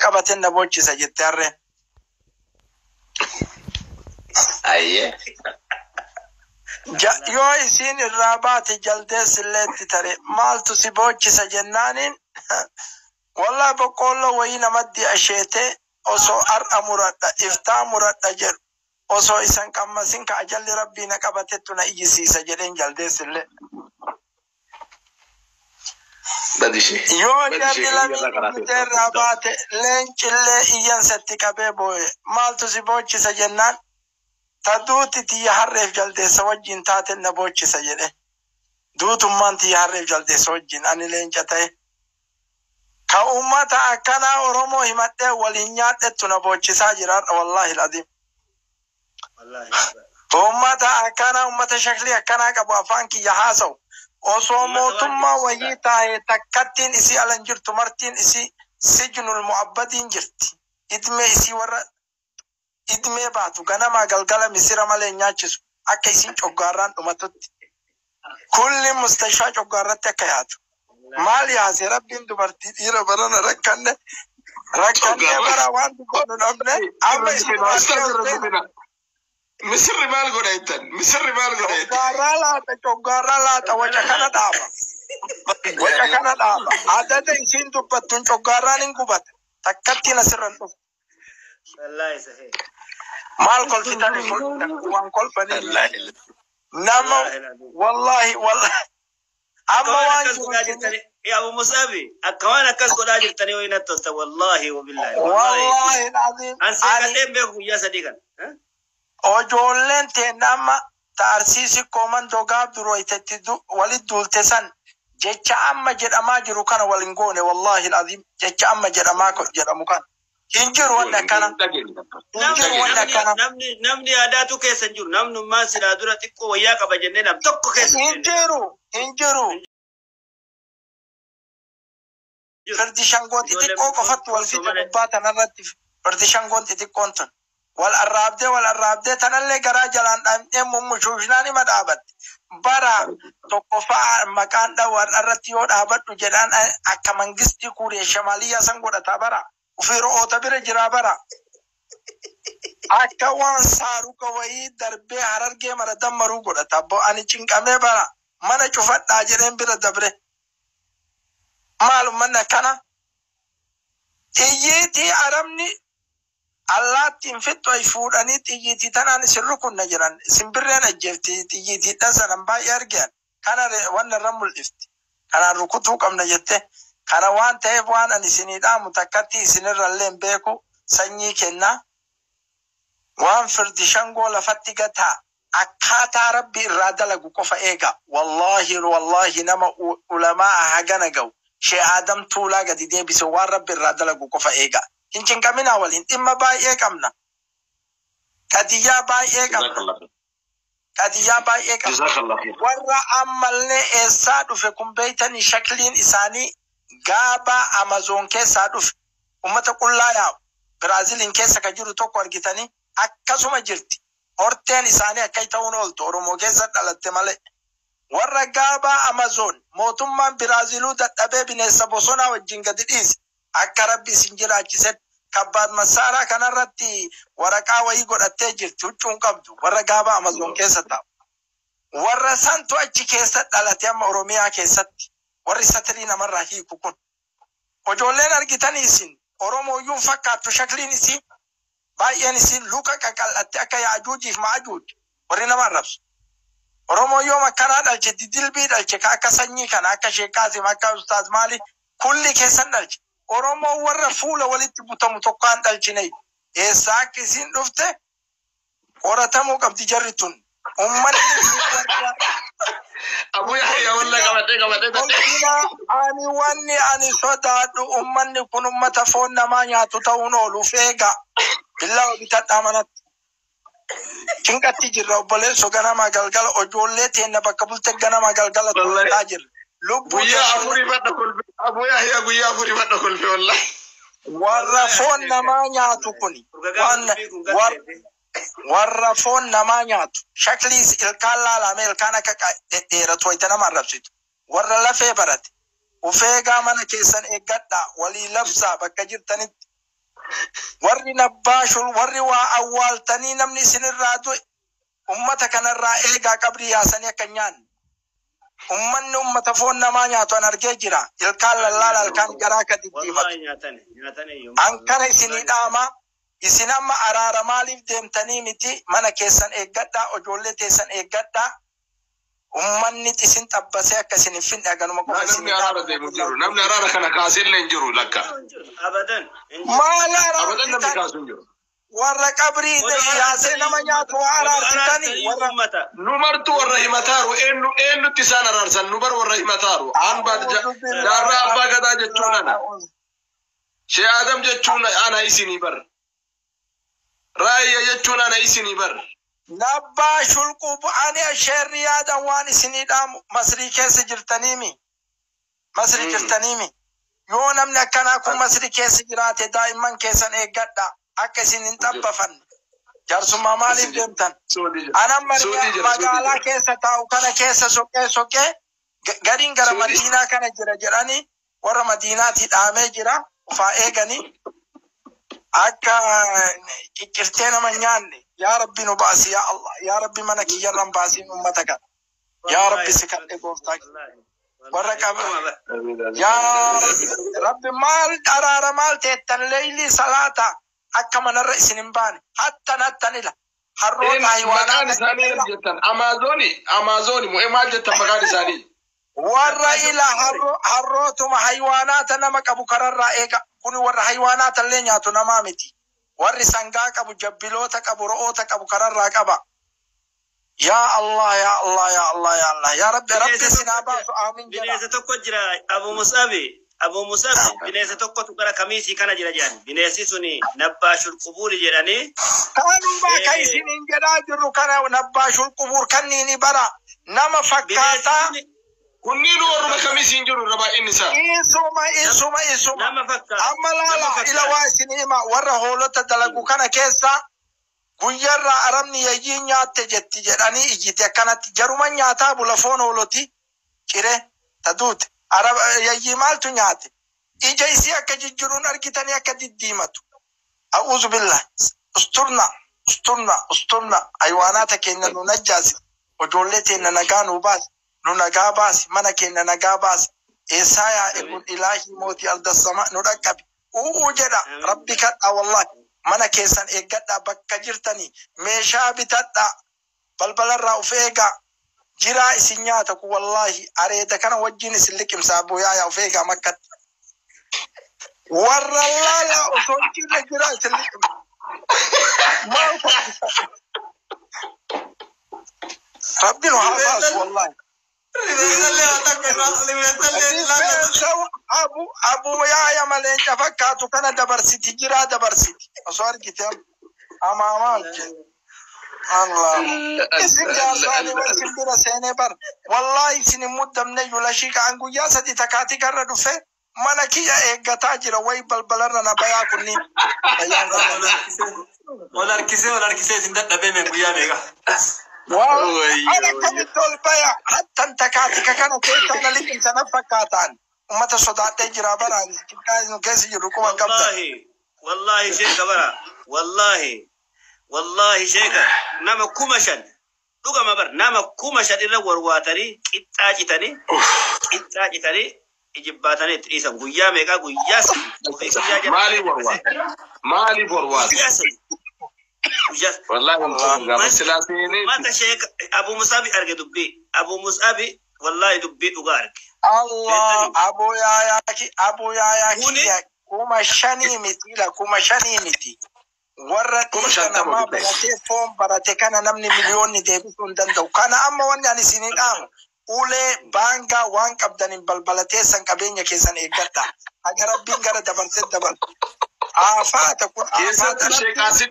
Qabateen na boochisa jette harreen. Ayyee. Yoo isiin irraa baate jaldeessi illee itti tare, maaltu si boochisa jennaaniin, wallahi boqqoolloo wayii namatti asheete osoo har'a muradha iftaa muradha jedhu osoo isan qammasin ka ajalli rabbii na qabatettu na iyyisiisa jedheen jaldeessi illee. Badi ishee. Yoo Badi jarri ishee lameen guyyarraa karaa iyyitee irraa baate leencillee iyyansa itti qabee boo'e, maaltu si boochisa jennaan, ta duuti tiyya harreef jaldeessa wajjin taaten na boochisa jedhe. Duutummaan tiyya harreef jaldeessa wajjin ani leenca ta'e. Ka ummata akkanaa Oromoo himadhee waliin nyaadhettu na boochisaa jira har'a, wallaahi alazim. Ummata akkanaa, ummata shaklii akkanaa qabu afaan kiyya haasa'u. Osoo Ummata waan mootummaa jibbisiisaa. Wayii taa'e takkattiin isii ala hin jirtu, martiin isii sijnul mu'abbadiin jirti. Idmee isii warra idmee baatu ganamaa galgala misira malee hin nyaachisu akka isiin coggaarraan dhumatutti. Kulli mustashfaa coggaarratti akka yaatu. Maal yaase rabbiin dubartii dhiira barana rakkanne rakkannee Coggaarra. Bara waan dubbannu dhabne amma isin Ustaz irra dubina. Misirri maal godha jettan? Misirri maal godha jettan? Coggaarraa laata, coggaarraa laata, waca kana dhaaba. Waca kana dhaaba. Adada isiin dubbattuun coggaarraan hin gubata. Takkattiin asirra hin dhufu. Wallahi sahih. Maal kolfitanii kolfitan waan kolfanii Wallaahi. nama Wallahi alazim. Wallahi wallahi Akka amma waan waan akkas jiru godhaa jirtanii yaa Abu Musaabi, akka waan akkas godhaa jirtanii wayii natti tolta, wallahi wabillahi wallahi. Wallahi alazim An ani seeqadheen beeku guyyaa 3 kana. Ijoolleen teenna amma ta arsiisi koomandoo gaaf durooytetti walit duulte san jecha amma jedhamaa jiru kana wal hin goone, wallahi alazim, jecha amma jedhamaa jedhamu kana hin jiru wanni akkana Hin dhageenye. Hin Namni jiru wanni namni akkana. Namni yaadaatu keessa hin jiru. Namnummaan silaa dura xiqqoo wayyaa qaba jennee nam tokko keessa hin Hin seenne. jiru, hin jiru. Hin jiru. Firdi shangoo Ijoolleen xixiqqoo qofatti wal tolchuu fixe malee. Gubbaa tanarratti firdi shangoon xixiqqoon tun wal arraabdee wal arraabdee tanallee garaa jalaan dhamdhee mummushuushnaan hima dhaabatte. Bara tokkoffaa maqaan dha'u irratti yoo dhaabadhu jedhaan akka mangistii kuuree shamaaliyyaa san godhataa bara ufii ro'oota bira jiraa bara akka waan saaruka wayii darbee harargee mara dammaruu godhata. Abbo, ani cinqamee bara mana cufadhaa jedheen bira dabre. Maal ummanni akkana? Xiyyiitii arabni allaattiin fixxoy fuudhanii xiyyiitii tanaan isin rukunna jedhan, simbirreen ajjeefti xiyyiitiidhaan sanan baay'ee argean kana wanna irra mul'ifti kanaan rukutuu qabna jette. Kana waan ta'eef waan ani isinii dhaamu takkatti isinirrallee hin beeku sanyii kennaa waan firdi shangoo lafatti gataa akkaataa rabbi irraa dalagu qofa eega. Wallahi wallahi nama ulamaa hagana ga'u shee Aadam Tuulaa gadi deebise waan rabbi irraa dalagu qofa eega. Hin cinqaminaa, waliin dhimma baay'ee qabna, qadiyyaa baay'ee qabna. Jazakallah. Qadiyyaa baay'ee qabna. Jazakallah khair. Warra ammallee eessaa dhufe kun beeytanii? Shakliin isaanii gaabaa Amazoon keessaa dhufe, ummata qullaa yaa'u Biraaziliin keessa ka jiru tokko argitanii akkasuma jirti. Horteen isaanii akka ta'uun ooltu Oromoo keessa dhalatte malee. Warra gaabaa Amazoon mootummaan Biraaziluu dadhabee bineensa bosonaa wajjin gadi dhiise. Akka rabbi isin jiraachisetti kabbaat masaaraa kanarratti waraqaa wayii godhattee jirti, huccuun qabdu, warra gaabaa Amazoon keessa taa'u. Warra santu achi keessa dhalate. Amma Oromiyaa keessatti warri satirii namarraa hiiku kun ijoolleen argitanii isin Oromooyyuun fakkaattu, shakliin isii baay'een isiin luka qaqal'atte akka Yaajuujiif Maajuuj. Warri nama arrabsu Oromoo yoom akkanaa dhalche? Didilbii dhalche ka akka sanyii kana, akka Sheek Qaasim, akka Ustaaz maali kulli keessan dhalche. Oromoo warra fuula walitti butamu tokkoon dhalchine. Eessaa akka isiin dhufte qoratamuu qabdi jarri tun. Ummanni warra Abu Yahya wallah qabadhee qabadhee tadhee. Ulfina ani wanni ani sodaadhu ummanni kun ummata foon namaa nyaatu ta'uun oolu feega. Billaa bitadhaa manatti. Cinqatti jirra obboleessoo, ganama galgala ijoollee teenna bakka bulte ganama galgala Wallahi. to'ataa jirra. Lubbuu Guyyaa teenna afurii fadha kolfe. Abu Yahya guyyaa afurii fadha kolfe wallahi. Warra foon namaa nyaatu kun waan warra foon namaa nyaatu shaklii ilkaan laalame, ilkaan akka dhedheeratu wayita nama arrabsitu, warra lafee barate ufeegaa mana keessan eeggadhaa, walii labsaa bakka jirtanitti. Warri nabbaashul warri waa awwaaltanii namni isinirraa du'e ummata kanarraa eegaa qabrii yaasanii akka hin nyaanne. Ummanni ummata foon namaa nyaatu an argee jira. Ilkaan lallaala ilkaan garaa ka diddiimatu. Wallahi nyaatani nyaatani iyyuu. An kana isinii dhaama. Isin amma araara maaliif deemtanii miti mana keessan eeggadhaa, ijoollee teessan eeggadhaa. Ummanni isin xabbasee akka isin hin finne aganuma qofa Namni isinii araara dhaama. deemu jiru. Namni araara kana kaasellee hin jiru lakka. Abadan. Hin jiru. Maal Abadan namni araarsitan? kaasu hin jiru. Warra qabrii Odoo yaasee nama nyaatu waa Odoo araarsitanii araarsitanii warra ummata. Nu martu warra himataaru eenyu eenyutti isaan araarsan nu bar warra himataaru. An baad jaarraa abbaa gadaa jechuun ana. Shee Adam jechuun ana isinii bar. Raayya jechuun ana isinii bar. Nabbaa shulquu ani sheerri yaadan waan isinii dhaamu Masrii keessa jirtaniimi. Masrii jirtaniimi. Yoo namni akkanaa kun Masrii keessa jiraate daa'imman keessan eeggadha. Akka isin hin xabbafanne. Jaarsummaa maaliif deemtan? Suudii jira. Anan Suudii jira. Suudii magaalaa jira. keessa taa'u kana keessa soqee soqee gariin gara Suudii. Madiinaa kana jira jedhanii warra Madiinaatii dhaamee jira. Ufaa eeganii akka ciccirtee nama hin nyaanne. Yaa Rabbi nu baasi yaa Allah. Yaa Rabbi mana kiyyarra hin baasiin uummata kana. Yaa Rabbi si kadhe gooftaa. Warra qaba. Yaa Rabbi maal araara maal teettan leeylii salaata akka manarra isin hin baane. Hattan hattan ila. Harroota Maqaan haywaanaa isaanii maal jettan? Amaazoni Amaazoni moo maal jettan maqaan isaanii? Warra ila harrootuma haywaanaata nama qabu kararraa eega. Kun warra haywaanaata illee nyaatu namaa miti. Warri sangaa qabu, jabbiloota qabu, ro'oota qabu kararraa qaba. Yaa Allah, yaa Allah, yaa Allah, yaa Allah. Yaa Rabbi, Rabbi sinaa baasu aamin jedha. Bineensa tokko jira Abu Musabi. Abu Musabi bineensa tokkotu gara kamiisii kana jira jedhan. Bineensi suni nabbaashul qubuuri jedhanii. Kanuma ka isiniin jedhaa jirru kana nabbaashul qubuur kanniini bara nama Bineensi fakkaataa suni Kunniin warruma kamisiin jiru irra baay'inni isaa. isuma isuma isuma. nama fakkaata. Amma Nama laala ila fakkaata. waa isin hima warra hoolota dalagu kana keessa guyyarraa arabni yayyii nyaatte jetti jedhanii iyyite akkanatti jaruma nyaataa bula foon hooloti cire ta duute araba yayyii maaltu nyaate ija isii akka jijjiruun argitanii akka diddiimatu a'uuzu billah usturna usturna usturna haywaanaata keenya nu najjaasi ijoollee teenya nagaa nu baasi nu nagaa baasi mana keenya nagaa baasi eessaa yaa'e kun ilaahii mootii aldassama nu dhaqqabi u'uu jedha rabbi kadhaa wallahi mana keessan eeggadhaa bakka jirtanii meeshaa bitadhaa balbalarraa of eegaa jiraa isin nyaata kun wallaahi areeda kana wajjin isin liqimsaa booyaayaa of eegaa makkatti warra laalaa osoo hin jirre jiraa isin liqimsa maal rabbi nu haa baasu wallahi. Rifeensa abu abu yaaya maleenca fakkaatu kana dabarsiti jiraa dabarsiti osoo argite amaa maal jedhe Allah isin jaarsaanii bar isin bira seenee bar wallahi isin hin muddamne yulashii ka'an guyyaa sadi takaatii karra dhufe mana kiyya eeggataa jira way balbalarra na bayaa kunniin bayyaan Ol harkisee ol harkisee isin dadhabee mee guyyaa meeqa? Waa Wayyo, ana kamitti ol baya hattan takaatika kana keessa na liqimsa na fakkaataan ummata sodaadhee jira baraan xiqqaa keessa jiru kuma qabda. Wallahi wallahi sheeka bara wallahi wallahi sheeka nama 5,000 dhugama bar nama 5,000 irra warwaatanii qixxaa citanii qixxaa citanii ijibbaatanii itti dhiisan guyyaa meeqaa guyyaa sadi guyyaa jala Maaliif warwaata? Maaliif warwaata? guyyaa sadi guyyaa Wallahi wantoota gaafa silaa seenee mata sheeka Abu Musabi arge dubbii Abu Musabi wallahi dubbii dhugaa arge. Allah abu yaayaa ki abu yaayaa Kuni kiyya 5,000 miti la 5,000 miti. Warra kuma dhiiga shantama namaa bitee. baratee foon barate kana namni miliyoonni deebisuu hin danda'u. Kana amma wanni ani isinii dhaamu ulee baangaa waan qabdaniin balbala teessan qabeenya keessan eeggadha. Haga rabbiin gara dabarsee dabarsu. Aafaata kun aafaata Keessattuu rabbiin. sheekaasim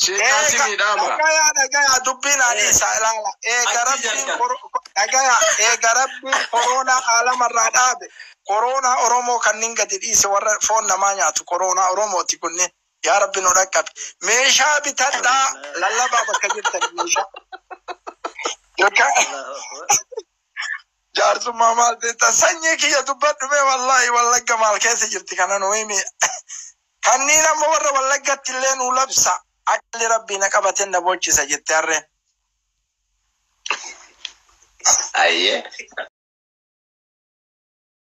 sheekaasimii dhaama. Dhagayaa dhagayaa dubbiin ani isa ilaala. Eega Achi rabbiin jalqabe. dhagayaa eega rabbiin koroonaa aalamarraa dhaabe. Koroonaa Oromoo kanneen gadi dhiise warra foon namaa nyaatu koroonaa Oromooti kunneen. Yaa Rabbi nu dhaqqabe. Meeshaa bitadhaa lallabaa bakka jirtan meeshaa. Yookaan Allahu akbar. jaarsummaa maal beektaa sanyii kiyya dubbadhu mee wallaahi wallagga maal keessa jirti kana nu himi. Kanneen amma warra Wallaggatti illee nu labsa. Aqli rabbii na qabate na boochisa jette harreen. Ayyee.